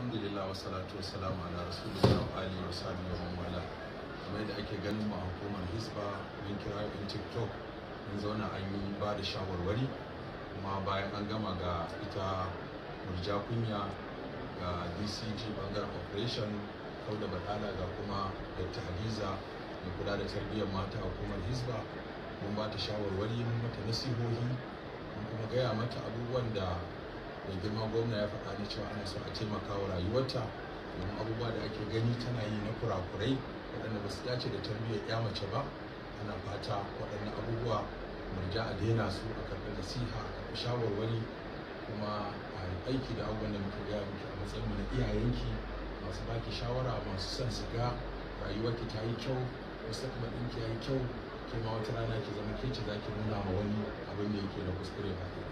Alhamdulillah, wa salatu wa salamu ala rasulillah wa alihi wa sahbihi wa man wala. Kamar yadda ake ganin mu a hukumar Hisba, mun kira yan TikTok, mun zauna, an yi ba da shawarwari. Kuma bayan an gama, ga ita Murja Kunya, ga DCG bangaren operation Kauda Badala, ga kuma Dr. Hadiza mai kula da tarbiyyar mata a hukumar Hisba. Mun ba ta shawarwari, mun mata nasihohi, mun kuma gaya mata abubuwan da mai girma gwamna ya faɗa na cewa ana so a taimaka wa rayuwarta, domin abubuwa da ake gani tana yi na kurakurai waɗanda ba su dace da tarbiyyar ya mace ba. Ana fata waɗannan abubuwa, Murja, a daina su, a karɓi nasiha, a karɓi shawarwari, kuma a yi aiki da abubuwan da muke gaya miki a matsayin mu na iyayenki masu baki shawara, masu son su ga rayuwarki ta yi kyau, mustaqbal ɗinki ya yi kyau, ke ma wata rana ki zama ke ce za ki nuna ma wani abin da yake na kuskure ba daidai.